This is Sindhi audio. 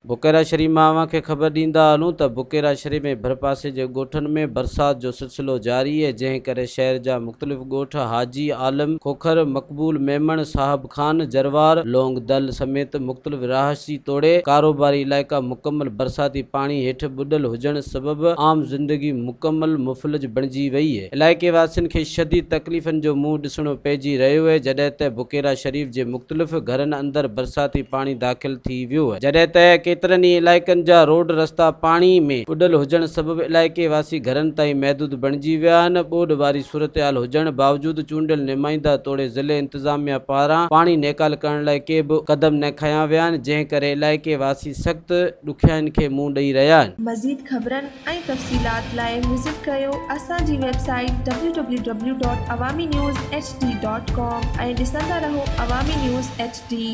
بڪيرا شريف مان اوهان کي خبر ڏيندا هلون ته بڪيرا شريف ۽ ڀرپاسي جي ڳوٺن ۾ برسات جو سلسلو جاري اهي جنهن ڪري شهر جا مختلف ڳوٺ حاجي عالم کوکر، مقبول ميمڻ، صاحب خان، جروار، لونگ دل سميت مختلف رهائشي توڙي ڪاروباري علائقا مڪمل برساتي پاڻي هيٺ ٻڏل هجڻ سبب عام زندگي مڪمل مفلج بڻجي وئي اهي علائقي واسين کي شديد تڪليفن جو منهن ڏسڻو پئجي رهيو اهي جڏهن ته بڪيرا شريف جي مختلف گهرن اندر برساتي پاڻي داخل ٿي ويو اهي جڏهن ته ڪيترن ئي علائقن جا روڊ رستا پاڻي ۾ ٻڏل هجڻ سبب علائقي واسي گهرن تائين محدود بڻجي ويا آهن ٻوڏ واري صورتحال هجڻ باوجود چونڊيل نمائندا توڙي ضلعي انتظاميا پاران پاڻي نيڪال ڪرڻ لاء ڪي به قدم نه کنيا ويا آهن جنهن ڪري علائقي واسي سخت ڏکيائين کي منهن ڏئي رهيا آهن. مزيد خبرن ۽ تفصيلات لاء وزٽ ڪريو اسان جي website W W W dot Awami news H D dot com ۽ ڏسندا رهو عوامي نيوز ايڇ ڊي.